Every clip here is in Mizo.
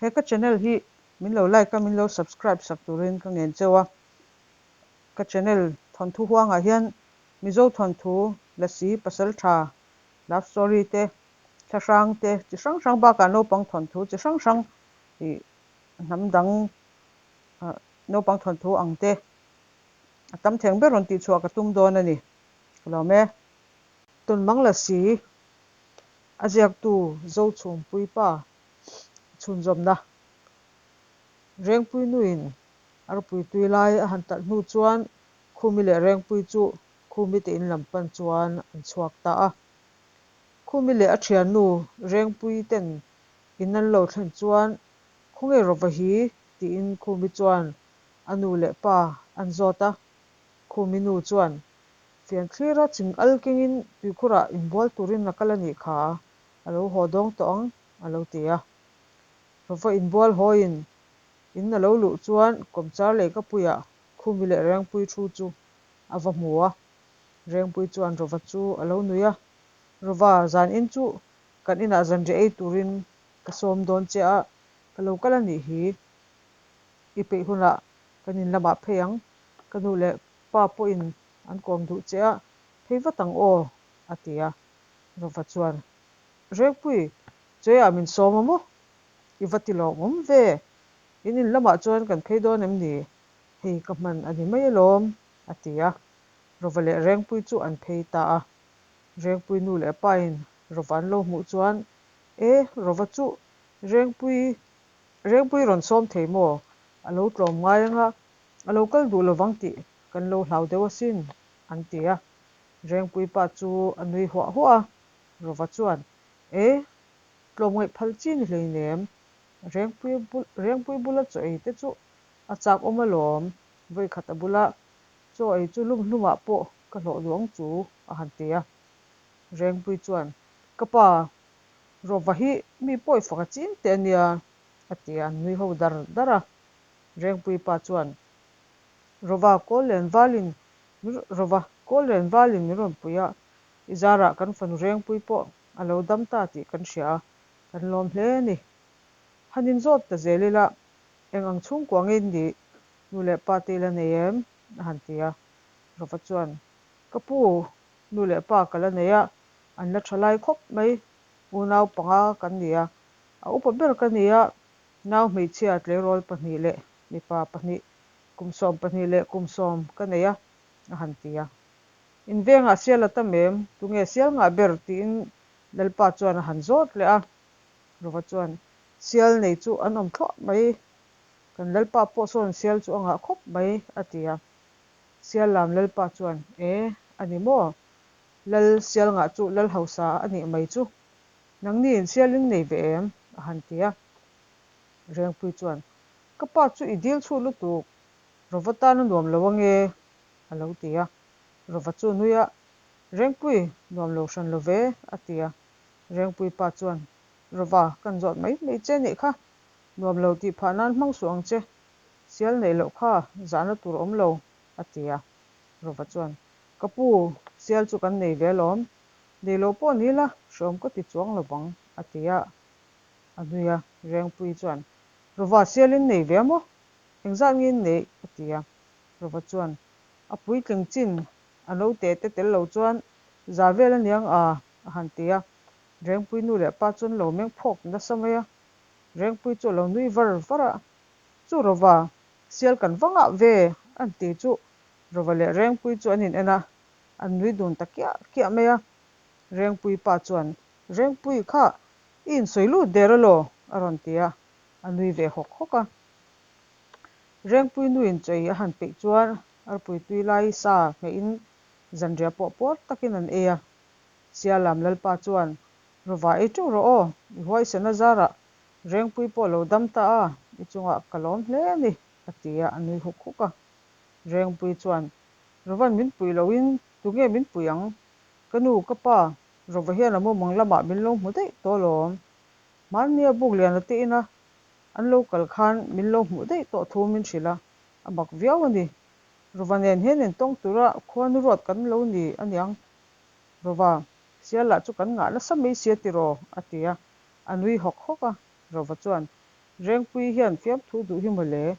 He ka channel hi min lo like a, min lo subscribe sak turin ka ngen cheu a. Ka channel thawnthu huangah hian Mizo thawnthu, Lasi, Pasaltha, love story te, thlahrang te chi hrang hrang bakah naupang thawnthu chi hrang hrang ih hnam dang naupang thawnthu ang te a tam theng ber rawn tihchhuah ka tum dawn a ni. Ka lawm e. Tawnmang Lasi a ziaktu Zochhumpuii pa chhunzawmna Rengpui nuin a ropui tui lai a han talh hnu chuan Khumi leh Rengpui chu Khumi te in lam pan chuan an chhuak ta a. Khumi leh a thiannu Rengpui ten in an lo thlen chuan, Khawnge Rova hi? tiin Khumi chuan a nu leh pa an zawt a. Khumi nu chuan, Fian thlira ching al kengin tuikhurah inbual turin a kal a nih kha, a lo haw dawng tawh ang, a lo ti a. Rova inbual hawiin in a lo luh chuan kawmchar lehkapuiah Khumi leh Rengpui thu chu a va hmu a. Rengpui chuan Rova chu a lo nui a, Rova, zan in chu kan inah zanriah ei turin ka sawm dawn che a, ka lo kal a nih hi. I peih hunah kan in lamah phei ang, ka nu leh pa pawhin an kawm duh che a, phei vat ang aw, a ti a. Rova chuan, Rengpui, cheiah min sawm a maw? I va ti lawmawm ve, in in lamah chuan kan phei dawn em ni? Hei ka hman a ni mai alawm, a ti a. Rova leh Rengpui chu an phei ta a. Rengpui nu leh pain Rova an lo hmuh chuan, E, Rova chu Rengpui, Rengpui rawn sawm thei maw? A lo tlawm ngai anga a lo kal duh lovang tih kan lo hlau deuh asin, an ti a. Rengpui pa chu a nui huah huah a. Rova chuan, E, tlawmngaih phal chi ni hleinem, Rengpui bul, Rengpui bula chaw ei te chu a chak awm alawm, vawikhat a bula chaw ei chu lum hlumah pawh ka hlawh duh ang chu, a han ti a. Rengpui chuan, Ka pa, Rawva hi mi pawi fak a ching teh a nia, a ti a, an nui ho dar dar a. Rengpui pa chuan, Rawva kawl len valin min Rawva kawl len valin min rawn pui a, i zarah kan fanu Rengpui pawh a lo dam ta tih kan hria a, kan lawm hle a ni. Han inzawt ta zel ila, eng ang chhungkua nge in nih? Nu leh pa te ila nei em? a han ti a. Rova chuan, Ka pu, nu leh pa ka la nei a, an la tha lai khawp mai. Unau panga kan ni a, a upa ber ka ni a, nau hmeichhia tleirawl pahnih leh mipa pahnih, kum 12 leh kum sawm ka nei a, a han ti a. In vengah sial a tam em? Tunge sial ngah ber? tiin Lalpa chuan a han zawt leh a. Rova chuan, Sial nei chu an awm thluah mai, kan Lalpa pawh sawn sial chu a ngah khawp mai, a ti a. Sial lam Lalpa chuan, E, a ni maw? Lal sial ngah chu Lal hausa a nih mai chu. Nangni in sial in nei ve em? a han ti a. Rengpui chuan, Ka pa chu i dil chhut lutuk, Rova tan a nuam lo ange, a lo ti a. Rova chu nui a, Rengpui, nuam lo hran lo ve, a ti a. Rengpui pa chuan, Rova, kan zawt mai mai che nih kha, nuam lo tih phah nan hmang suh ang che, sial neih loh kha zahna tur awm lo, a ti a. Rova chuan, Ka pu, sial chu kan nei ve alawm, nei lo pawh ni la, hreawm ka ti chuang lo vang, a ti a. A nui a, Rengpui chuan, Rova, sial in nei ve maw? Engzat nge in neih? a ti a. Rova chuan, A puitling chin, a naute te tel lo chuan za vel aniang a, a han ti a. Rengpui nu leh pa chuan lo meng phawk nasa mai a, Rengpui chu a lo nui var var a, Chu Rova, sial kan va ngah ve, an ti chu Rova leh Rengpui chu an in en a, an nui dun ta kiah kiah mai a. Rengpui pa chuan, Rengpui kha i insawi lut der alaw? a rawn ti a, a nui ve hawk hawk a. Rengpui nu in chawi a han peih chuan arpui tui lai sa hmeihin zanriah pawh puar takin an ei a. Sialam Lalpa chuan, Rawva ei teuh rawh aw, i huaisena zarah Rengpui pawh lo dam ta a, i chungah ka lawm hle a ni, a ti a, a nui huk huk a. Rengpui chuan, Rawvan min puih lohin tunge min puih ang? Ka nu, ka pa, Rawva hian a mumang lamah min lo hmu daih tawh alawm. Hmannia Bukliana te ina an lo kal khan min lo hmuh daih tawh thu min hrilh a, a mak viau a ni. Rawva nen hian intawng tura khuanu ruat kan lo ni aniang. Rova, sial lah chu kan ngah nasa mai sia tiraw? a ti a, a nui hawk hawk a. Rova chuan, Rengpuii hian fiamthu duh hi maw le,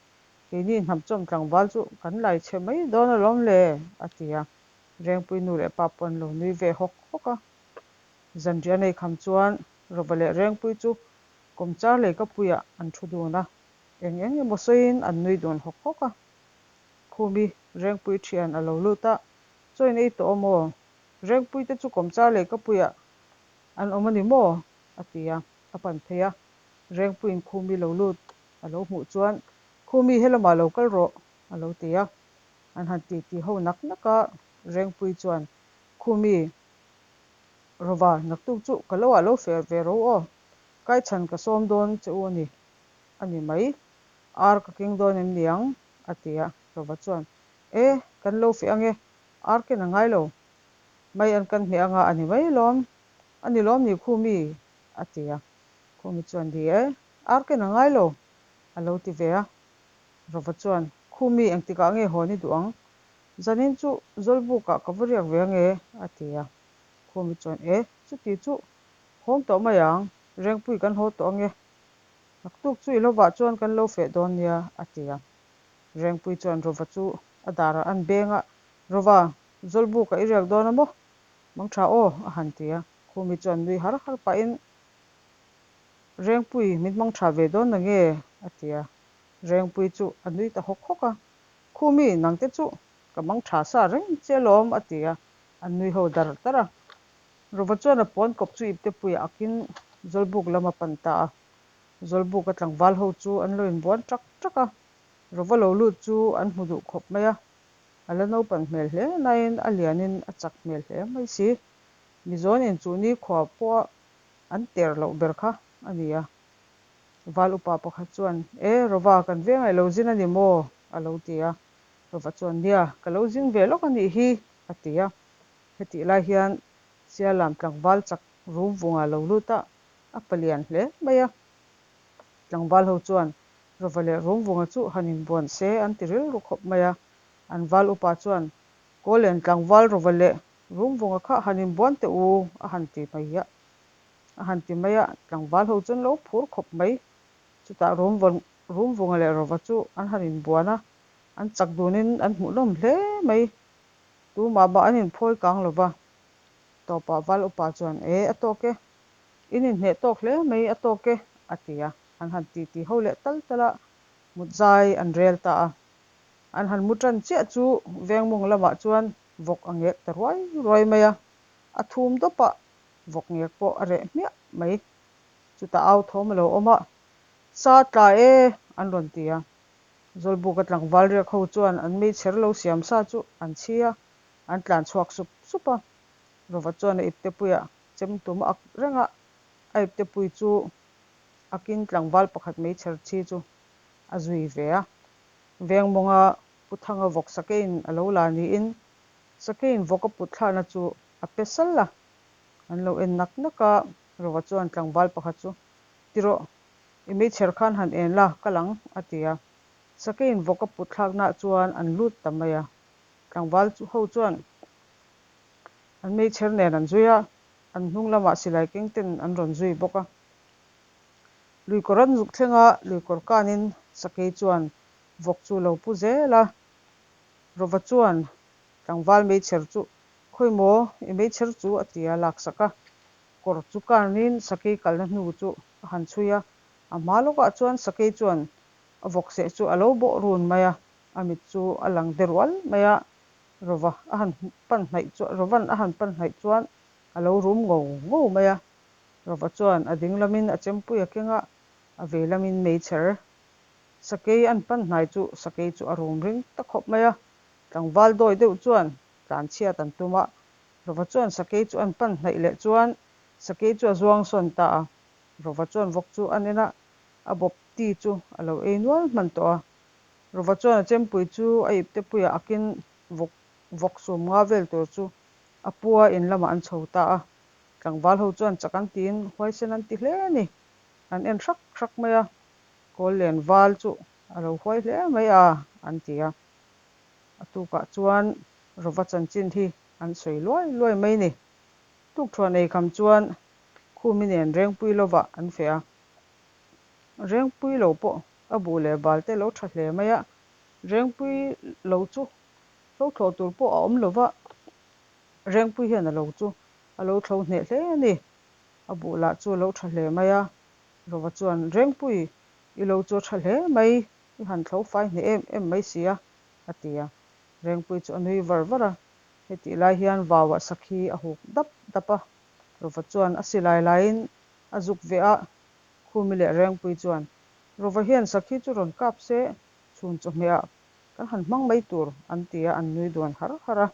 keini hnamchawm tlangval chu kan lai chhe mai dawn alawm le, a ti a. Rengpuii nu leh pa pawh an lo nui ve hawk hawk a. Zanriah nei kham chuan Rova leh Rengpuii chu kawmchar leikapuiah an thu dun a, eng eng emaw sawiin an nui dun hawk hawk a. Khumi Rengpuii thian a lo lut a, Chaw in ei tawh aw maw? Rengpuii te chu kawmchar leikapuiah an awm a ni maw? a ti a, a pan phei a. Rengpuiin Khumi lo lut a lo hmuh chuan, Khumi helamah lo kal rawh, a lo ti a. An han titi ho nak nak a, Rengpuii chuan, Khumi, Rova, naktuk chu ka lo ah lo fer ve ro aw, Kaichhan ka sawm dawn che u a ni, a ni mai, ar ka keng dawn em ni ang? a ti a. Rova chuan, E, kan lo feh ange, ar ken a ngai lo, mai an kan hmeh anga a ni mai lawm, a ni lawm ni Khumi? a ti a. Khumi chuan, Ni e, ar ken a ngai lo, a lo ti ve a. Rova chuan, Khumi engtikah nge hawn i duh ang? Zanin chu Zawlbukah ka va riak ve ange, a ti a. Khumi chuan, E, chuti chu hawng tawh mai ang, Rengpui kan haw tawh ange. Naktuk chu i lovah chuan kan lo feh dawn nia, a ti a. Rengpui chuan Rova chu a darah an beng a, Rova, Zawlbukah i riak dawn a maw? Mang tha aw, a han ti a. Khumi chuan nui har har pahin, Rengpui, min hmang tha ve dawn na nge? a ti a. Rengpui chu a nui ta hawk hawk a, Khumi, nangte chu ka mang tha sa reng che alawm, a ti a, an nui ho dar dar a. Rova chuan a pawn kawp chu iptepuiah akin Zawlbuk lam a pan ta a. Zawlbuka tlangval ho chu an lo inbuan ṭak ṭak a, Rova lo lut chu an hmu duh khawp mai a. A la naupan hmel hle nain a lianin a chak hmel hle mai si. Mizawn inchuh nikhua pawha an ter loh ber kha a ni a. Val upa pakhat chuan, E, Rova, kan vengah i lo zin a ni maw? a lo ti a. Rova chuan, Nia, ka lo zin ve lawk a nih hi, a ti a. Hetih lai hian Sialam tlangval chak rum vunga lo lut a, a palian hle mai a. Tlangval ho chuan Rova leh Rumvunga chu han inbuan se an ti rilru khawp mai a. An val upa chuan Kawllen tlangval Rova leh Rumvunga kha han inbuan teh u a han ti mai a. A han ti mai a, tlangval ho chuan lo phur khawp mai. Chutah Rumvunga leh Rova chu an han inbuan a, an chak dunin an hmuhnawm hle mai. Tumah mah an inphawi kang lo va. Tawpah val upa chuan, E, a tawk e. In inhneh tawk hle mai, a tawk e, a ti a. An han titi ho leh tal tal a, mut zai an rel ta a. An han mu tan chiah chu vengmawng lamah chuan vawk a ngek ta ruai ruai mai a. A thum dawp a, vawk ngek pawh a reh hmiah mai. Chutah au thawm a lo awm a, Sa tla e! an rawn ti a. Zawlbuka tlangval riak ho chuan an meichher lo siam sa chu an chhi a, an tlan chhuak sup sup a. Rova chuan a iptepuiah chem tum a ak reng a, a iptepui chu akin tlangval pakhat meichher chhi chu a zui ve a. Vengmawnga Pu Thanga vawk sakeiin a lo la niin sakeiin vawk a put thlakna chu a pe sal a. An lo en nak nak a, Rova chuan tlangval pakhat chu, Ti rawh, i meichher khan han en la, kal ang, a ti a. Sakeiin vawk a put thlaknaah chuan an lut ta mai a. Tlangval ho chuan an meichher nen an zui a, an hnung lamah silai keng ten an rawn zui bawk a. Luikawr an zuk thleng a, luikawr kanin sakei chuan vawk chu lo pu zel a. Rova chuan tlangval meichher chu, Khawi maw, i meichher chu a ti a, laksak a. Kawr chu kanin sakei kalna hnu chu a han chhui a, a hma lawkah chuan sakei chuan a vawk seh chu a lo bawh run mai a, a mit chu a lang de rual mai a, Rova a han pan hnaih chuan Rovan a han pan hnaih chuan a lo rum ngo ngo mai a, Rova chuan a ding lamin a chempui a keng a, a vei lamin meichher sakei an pan hnai chu sakei chu a rum ring ta khawp mai a, tlangval dawi deuh chuan tlanchhiat an tum a, Rova chuan sakei chu an pan hnaih leh chuan sakei chu a zuang sawn ta a, Rova chuan vawk chu a nen a, a bawp ti chu a lo ei nual hman tawh a. Rova chuan a chempui chu a iptepuiah akin vawk vawk sum nga vel tur chu a pua in lamah an chho ta a. Tlangval ho chuan chak an tiin huaisen an ti hle a ni. An en hrak hrak mai a, kawl len val chu a lo huai hle mai a, an ti a. A tukah chuan Rova chanchin hi an sawi luai luai mai ni. Tukthuan ei kham chuan Khumi nen Rengpui lovah an feh a. Rengpui lo pawh a buh leh bal te lo tha hle mai a, Rengpui lo chu hlo thlawh tur pawh a awm lo va, Rengpui hian a lo chu a lo thlo hneh hle a ni. A buh lah chu a lo tha hle mai a, Rova chuan, Rengpui, i lo chu a tha hle mai, i han thlo fai hneh em em mai si a, a ti a. Rengpui chu a nui var var a, hetih lai hian vauah sakhi a huk dap dap a, Rova chuan a silai laiin a zuk veh a, Khumi leh Rengpui chuan, Rova hian sakhi chu rawn kap se, chhun chawhmehah kan han hmang mai tur, an ti a, an nui duan har har a.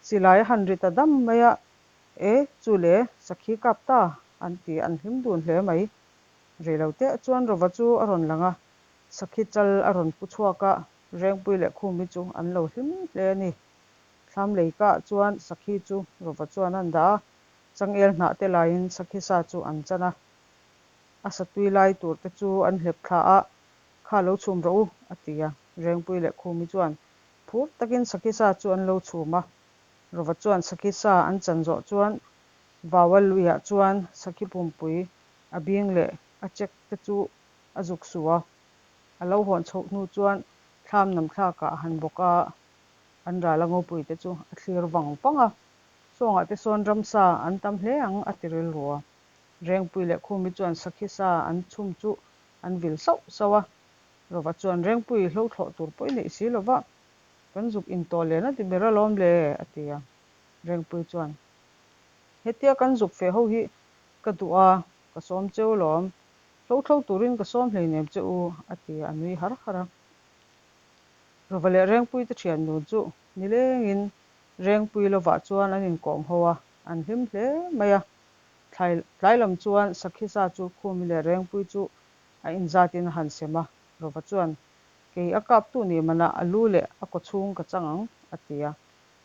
Silai a han ri ta dam mai a, E, chu le, sakhi kap ta, an ti a, an hlim dun hle mai. Rei lo teh chuan Rova chu a rawn lang a, sakhi chal a rawn pu chhuak a, Rengpui leh Khumi chu an lo hlim hle a ni. Thlam leikaah chuan sakhi chu Rova chuan an dah a, changel hnah te laiin sakhi sa chu an chan a. A satui lai tur te chu an hlep thla a, Kha lo chhum rawh u, a ti a. Rengpui leh Khumi chuan phur takin sakhi sa chu an lo chhum a. Rova chuan sakhi sa an chan zawh chuan Vaua luiah chuan sakhi pumpui a bing leh a chek te chu a zuk su a. A lo hawn chhoh hnu chuan thlam nam thlakah a han bawk a, an ral a ngopui te chu a thlir vang vang a. Sawngah te sawn ramsa an tam hle ang a ti rilru a. Rengpui leh Khumi chuan sakhi sa an chhum chu an vil sauh sauh a. Rova chuan Rengpui hlo thlawh tur pawh i neih si lova, kan zuk intawh leh na ti ber alawm le a ti a. Rengpui chuan Hetia kan zuk feh ho hi ka duh a, ka sawm cheu lawm. Hlo thlo turin ka sawm hleinem che u a ti a, a nui har har a. Rova leh Rengpui te thian nun chu nilengin Rengpui lovah chuan an inkawm ho a, an hlim hle mai a. Thlai tlai lam chuan Sakhi sa chu Khumi leh Rengpui chu a inzatin a han sem a, Rova chuan, Kei a kaptu nih manah a lu leh a kawchhung ka chang ang, a ti a.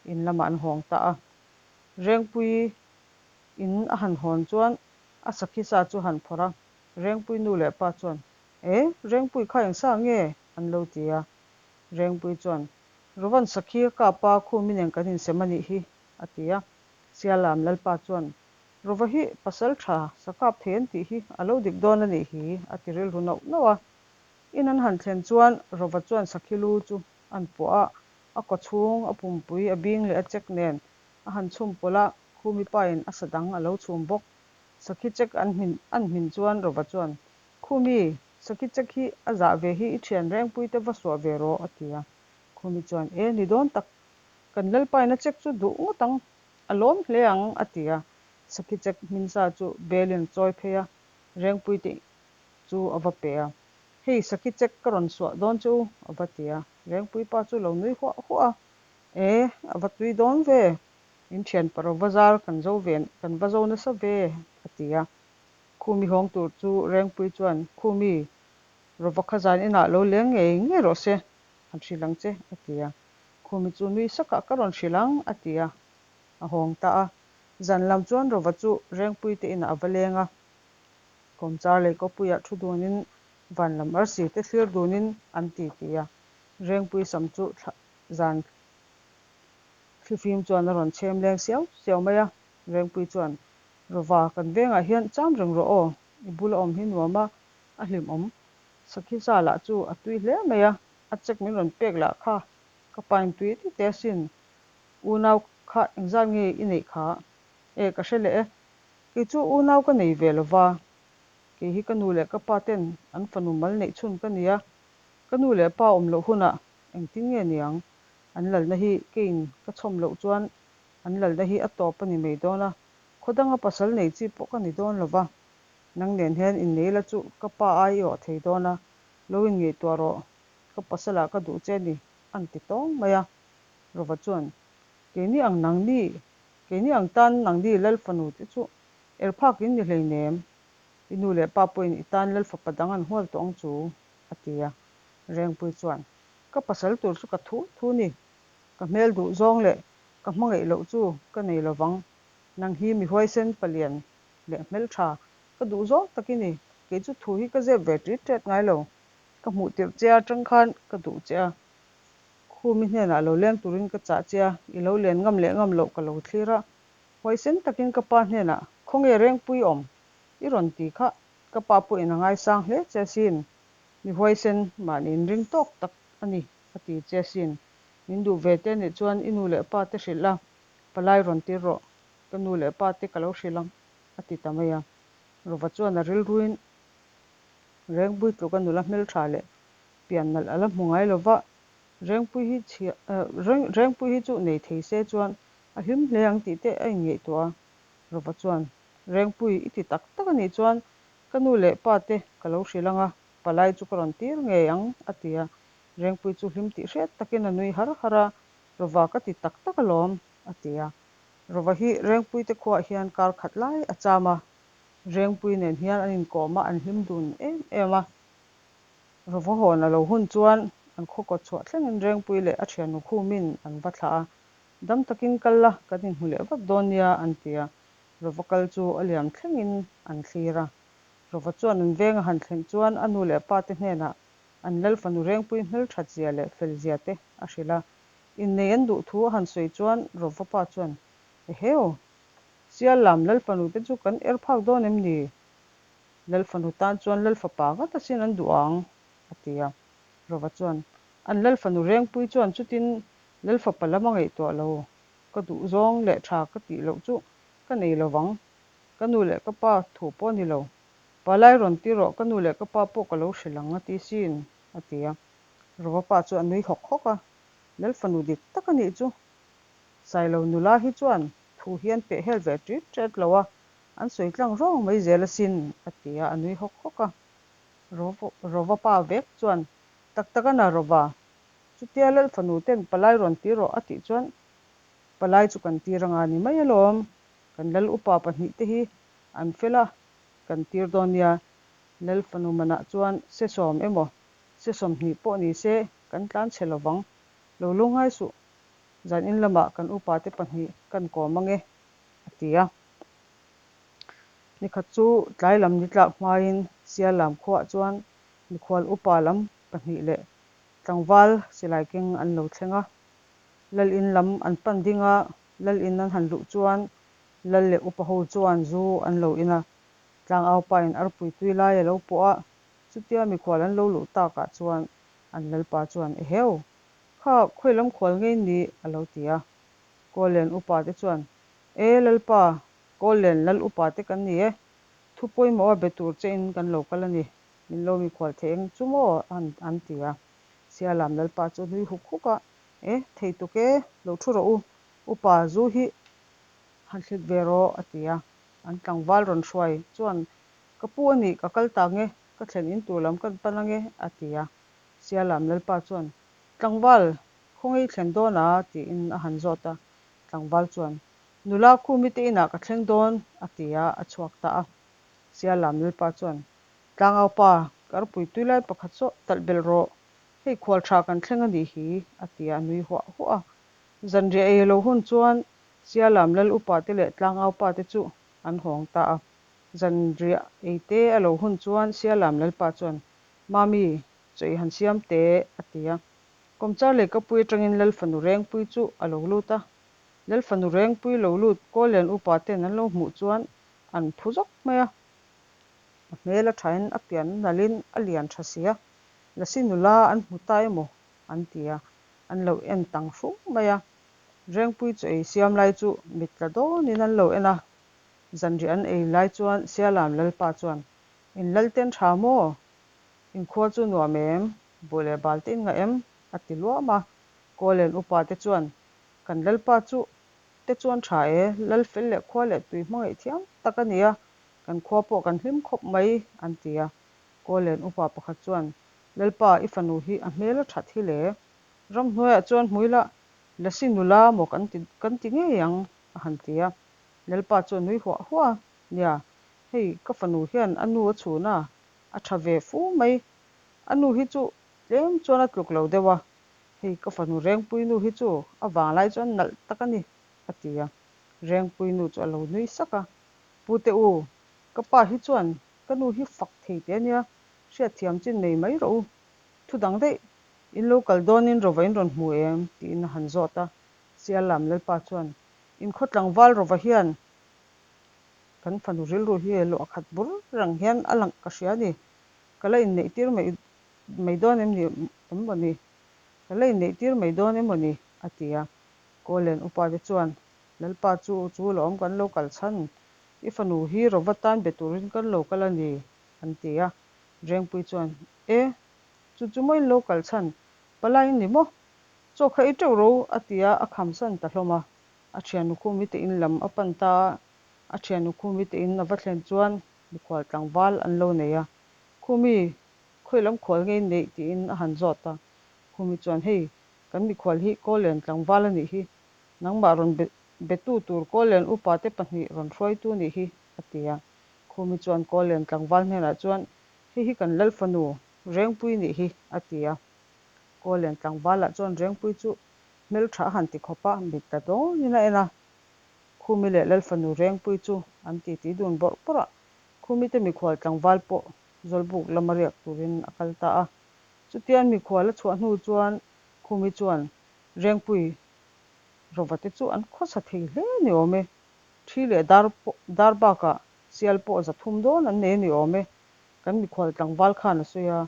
In lamah an hawng ta a. Rengpui in a han hawn chuan a Sakhi sa chu han phawrh a, Rengpui nu leh pa chuan, E, Rengpui kha eng sa nge? an lo ti a. Rengpui chuan, Rovan Sakhi a kap a, Khumi nen kan insem a nih hi, a ti a. Sialam Lalpa chuan, Rova hi pasal tha sa kap thei an tih hi a lo dik dawn a nih hi, a ti rilru nauh nauh a. In an han thlen chuan Rova chuan Sakhi lu chu an puah a, a kaw chhung, a pumpui, a bing leh a chek nen a han chhum pawlh a, Khumi pain a sa dang a lo chhum bawk. Sakhi chek an hmin an hmin chuan Rova chuan, Khumi, Sakhi chek hi a zah ve hi i thian rengpui te va suah ve rawh, a ti a. Khumi chuan, E, ni dawn tak, kan Lalpain a chek chu duh ngawt ang, a lawm hle ang, a ti a. Sakhi chek hminsa chu belin a chawi phei a, rengpui te chu a va pe a. Hei, Sakhi chek ka rawn suah dawn che u, a va ti a. Rengpui pa chu lo nui huah huah a, E, a va tui dawn ve, in thian paro va zar kan zo ve, kan va zo nasa ve, a ti a. Khumi hawng tur chu Rengpui chuan, Khumi, Rova kha zan inah lo leng ngei ngei rawh se, han hrilh ang che, a ti a. Khumi chu nui sakah ka rawn hrilh ang, a ti a. A hawng ta a. Zan lam chuan Rova chu Rengpui te inah a va leng a. Kawmchar leh kawpuiah thu dunin van lam arsi te thlir dunin an ti ti a. Rengpui sam chu thla zan thlifim chuan a rawn chhem leng siau siau mai a. Rengpui chuan, Rova, kan vengah hian cham reng rawh aw, i bula awm hi nuam a, a hlimawm. Sakhi sa lah chu a tui hle mai a, a check min rawn pek lah kha ka pain tui ti te asin. Unau kha engzat nge i neih kha? E, ka hre leh e. Kei chu unau ka nei ve lo va, kei hi ka nu leh ka pa ten an fanu mal neih chhun ka ni a, ka nu leh pa awm loh hunah engtin nge niang? An lalna hi keiin ka chhawm loh chuan an lalna hi a tawp a ni mai dawn a, khaw danga pasal nei chi pawh ka ni dawn lo va. Nang nen hian innei la chu ka pa ai i awh thei dawn a, lo inngaihtuah rawh, ka pasalah ka duh che a ni, an ti tawng mai a. Rova chuan, Keini ang nangni, keini ang tan nangni lal fanu te chu er phak in ni hleinem, i nu leh pa pawhin i tan lal fapa dang an hual tawh ang chu, a ti a. Rengpui chuan, Ka pasal tur chu ka thu thu ni, ka hmel duh zawng leh ka hmangaih loh chu ka nei lovang, nang hi mi huaisen palian leh hmeltha ka duh zawng tak i ni, kei chu thu hi ka zep ve tit tet ngai lo, ka hmuh tirh che atang khan ka duh che a, Khumi hnenah lo leng turin ka chah che a, i lo len ngam leh ngam loh ka lo thlir a, huaisen takin ka pa hnenah khawnge Rengpui awm i rawn ti kha. Ka pa pawhin a ngaisang hle che asin. Mi huaisen mahni inring tawk tak a ni a ti che asin. Min duh ve te nih chuan i nu leh pa te hrilh la, palai rawn tir rawh. Ka nu leh pa te ka lo hrilh ang a ti ta mai a. Rova chuan a rilruin Rengpui tluka nula hmeltha leh pian nalh a la hmu ngai lo va, Rengpui hi chhia Rengpui hi chu nei thei se chuan a hlim hle ang tih te a inngaihtuah a. Rova chuan, Rengpui, i ti tak tak a nih chuan ka nu leh pa te ka lo hrilh ang a, palai chu ka rawn tir ngei ang, a ti a. Rengpui chu hlim tih hriat takin a nui har har a, Rova ka ti tak tak alawm, a ti a. Rova hi Rengpui te khuaah hian kar khat lai a cham a, Rengpui nen hian an inkawm a, an hlim dun em em a. Rova hawn a lo hun chuan an khaw kawt chhuah thlengin Rengpui leh a thiannu Khumin an va thlah a, Dam takin kal la, kan inhmu leh vat dawn nia, an ti a. Rova kal chu a liam thlengin an thlir a. Rova chuan an veng a han thlen chuan a nu leh pa te hnenah an lal fanu Rengpui hmelthat zia leh fel zia te a hrilh a. Innei an duh thu a han sawi chuan Rova pa chuan, Eheu! Sial lam lal fanu te chu kan er phak dawn em ni? Lal fanu tan chuan lal fapa ngat asin an duh ang, a ti a. Rova chuan, An lal fanu Rengpui chuan chutin lal fapa lam a ngaihtuah lo, ka duh zawng leh tha ka tih loh chu ka nei lo vang. Ka nu leh ka pa thu pawh a ni lo. Palai rawn ti rawh, ka nu leh ka pa pawh ka lo hrilh ang a ti sin, a ti a. Rova pa chu a nui hawk hawk a, Lal fanu dik tak a nih chu. Sailo nula hi chuan thu hi an peh hel ve ṭit ṭet lo a, an sawi tlang rawng mai zel asin, a ti a, a nui hawk hawk a. Rova pa vek chuan, Tak tak a na Rova, chutia Lal fanu ten palai rawn ti rawh a tih chuan palai chu kan tir anga ni mai alawm, kan Lal upa pahnihte hi an fel a, kan tir dawn nia. Lal fanu manah chuan se sawm emaw se 20 pawh ni se kan tlan chhe lovang, lo lungngai suh, zan in lamah kan upate pahnih kan kawm ange, a ti a. Nikhat chu tlai lam ni tlak hmain Siallam khuaah chuan mikhual upa lam pahnih leh tlangval silai keng an lo thleng a. Lal in lam an pan ding a, lal in an han luh chuan lal leh upa ho chuan zu an lo in a. Tlangau pain arpui tui lai a lo pawh a, chutia mikhual an lo luh takah chuan an lalpa chuan, Eheu! Kha khawi lam khual ngei ni? a lo ti a. Kawllen upa te chuan, E lalpa, Kawllen lal upa te kan ni e, thu pawimawh a be tur che in kan lo kal a ni, min lo mikhual thei eng chu maw? an ti a. Sialam lalpa chu a nui huk huk a, E thei tuk e, lo thu rawh u, upa zu hi han thlit ve rawh, a ti a. An tlangval rawn hruai chuan, Ka pu a nih, ka kal tak nge, ka thlen in tur lam kan pan ange, a ti a. Sialam lalpa chuan, Tlangval, khawnge i thlen dawn a? tiin a han zawt a. Tlangval chuan, Nula Khumi te inah ka thleng dawn, a ti a, a chhuak ta a. Sialam lalpa chuan, Tlangau pa, karpui tui lai pakhat saw talh belh rawh, hei khual tha kan thleng a nih hi, a ti a, a nui huah huah a. Zanriah ei lo hun chuan Sialam lal upa te leh tlangau pa te chu an hawng ta a. Zanriah ei te a lo hun chuan Sialam lalpa chuan, Mami, chaw i han siam teh, a ti a. Kawmchar lehkapui atangin Lal fanu Rengpui chu a lo lut a. Lal fanu Rengpui lo lut Kawllian upa ten an lo hmuh chuan an phu zawk mai a. A hmel a thain a pian a nalhin a lian tha si a, Lasi nula an hmu ta emaw an ti a, an lo en tang hrung mai a. Rengpui chaw ei siam lai chu mit tla dawnin an lo en a, zanriah an ei lai chuan Sialam Lalpa chuan, In Lalten tha maw? Inkhua chu nuam em? Buh leh bal te in ngah em? a ti luam a. Kawllen upa te chuan, Kan Lalpa chu te chuan tha e, Lal fel leh khua leh tui hmangaih thiam tak a ni a, kan khua pawh kan hlim khawp mai, an ti a. Kawllen upa pakhat chuan, Lalpa, i fanu hi a hmel a that hi le. Ramhnuaiah chuan hmuila Lasi nula maw kan ti kan ti ngei ang, a han ti a. Lalpa chuan nui huah huah a, Nia, hei ka fanu hian a nu a chhun a, a tha ve fu mai. A nu hi chu tlem chuan a tluk lo deuh a, hei ka fanu Rengpui nu hi chu a vanglai chuan nalh tak a ni, a ti a. Rengpui nu chu a lo nui sak a, Pute u, ka pa hi chuan ka nu hi fak thei teh a nia, hriatthiam chin nei mai rawh u. Thu dang daih In lo kal dawnin Rova in rawn hmu em? tiin a han zawt a. Siallam Lalpa chuan, In khaw tlangval Rova hian Kan fanu rilru hi luah khat bur reng hian a lang ka hria a ni. Ka la inneih tir mai mai dawn em ni em maw ni? Ka la inneih tir mai dawn em maw ni? a ti a. Kawllen upate chuan, Lalpa chu chu lawm kan lo kal chhan, i fanu hi Rova tan be turin kan lo kal a ni, an ti a. Rengpui chuan, E, chu chu maw in lo kal chhan, palai in ni maw? Chaw kha ei teuh ro, a ti a, a khamsan ta hlawm a. A thiannu Khumi te in lam a pan ta a, a thiannu Khumi te in a va thlen chuan mikhual tlangval an lo nei a. Khumi, khawi lam khual nge in neih? tiin a han zawt a. Khumi chuan, Hei, kan mikhual hi Kawllen tlangval a nih hi, nangmah rawn be betu tur Kawllen upate pahnih rawn hruaitu a nih hi, a ti a. Khumi chuan Kawllen tlangval hnenah chuan, Hei hi kan lal fanu Rengpui nih hi, a ti a. Kawllen tlangvalah chuan Rengpui chu hmeltha a han ti khawp a, mit la dawnin a en a. Khumi leh Lalfanu Rengpui chu an titi dun bawrh bawrh a, Khumi te mikhual tlangval pawh Zawlbuk lama riak turin a kal ta a. Chutian mikhual a chhuah hnu chuan Khumi chuan Rengpui rawva te chu an khawsa thei hle ni awm e. Thi leh dar pawh dar bakah sial pawh 300 dawn an nei a ni awm e. Kan mikhual tlangval khan a sawi a.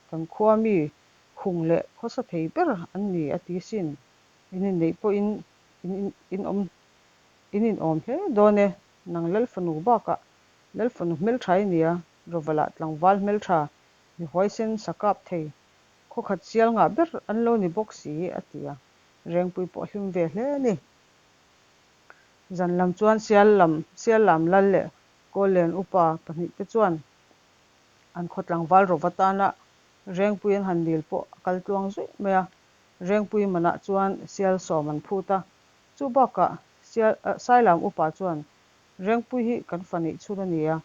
Kan khua mi hung leh khawsa thei ber an ni a ti sin. In inneih pawhin in in awm in inawm hle dawn e. Nang Lalfanu bakah Lalfanu hmeltha i nia, Rawvalah tlangval hmeltha, mi huaisen sa kap thei, khawkhat sial ngah ber an lo ni bawk si a ti a. Rengpui pawh a hlim ve hle a ni. Zan lam chuan sial lam sial lam lal leh Kawllen upa pahnihte chuan An khaw tlangval Rova tana Rengpui an han dil pawh a kal tluang zuih mai a, Rengpui manah chuan sial sawm an phut a. Chu bakah sial Sailam upa chuan Rengpui hi kan fa neih chhun a ni a,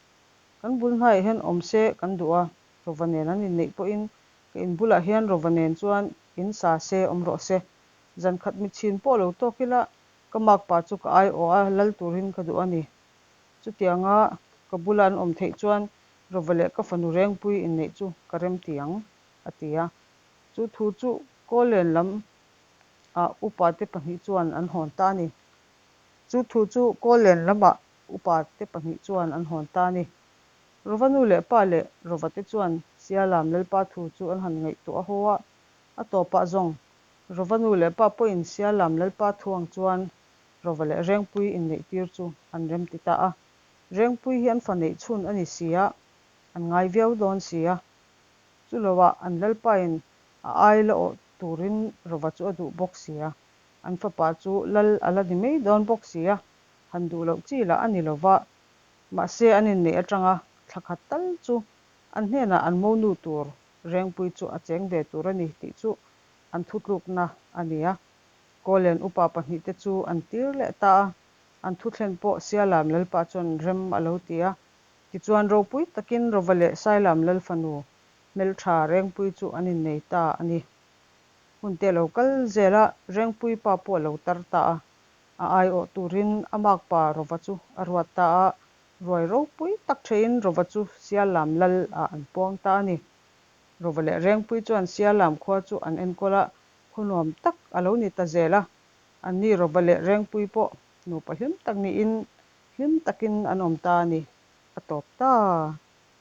kan bul hnaiah hian awm se kan duh a, Rova nen an inneih pawhin ka in bulah hian Rova nen chuan in sa se awm rawh se. Zan khat mitchhin pawh lo tawk ila ka makpa chu ka aiawh a lal turin ka duh a ni. Chutianga ka bula an awm theih chuan Rova leh ka fanu Rengpui inneih chu ka remti ang, a ti a. Chu thu chu Kawllen lam ah upate pahnih chuan an hawn ta a ni. Chu thu chu Kawllen lamah upate pahnih chuan an hawn ta a ni. Rova nu leh pa leh Rova te chuan Sialam Lalpa thu chu an han ngaihtuah a haw a, a tawpah zawng Rova nu leh pa pawhin Sialam Lalpa thu ang chuan Rova leh Rengpui inneih tir chu an remti ta a. Rengpui hi an fa neih chhun a ni si a, an ngai viau dawn si a. Chu loah an lalpain a ai la awh turin Rova chu a duh bawk si a, an fapa chu lal a la ni mai dawn bawk si a, han duh loh chi lah a ni lo va. Mahse an inneih atanga thla khat tal chu an hnenah an monu tur Rengpui chu a cheng ve tur a ni tih chu an thutlukna a ni a. Kawlen upa pahnihte chu an tir leh ta a, an thuthlen pawh Sialam Lalpa chuan rem a lo ti a. Tichuan ropui takin Rova leh Sailam Lal fanu hmeltha Rengpui chu an innei ta a ni. Hunte a lo kal zel a, Rengpui pa pawh a lo tar ta a. A aiawh turin a makpa Rova chu a ruat ta a, ruai ropui tak theihin Rova chu Sialam Lal ah an puang ta a ni. Rova leh Rengpui chuan Sialam khua chu an enkawl a, Khaw nuam tak a lo ni ta zel a, anni Rova leh Rengpui pawh nupa hlim tak niin hlim takin an awm ta a ni, a tawp ta.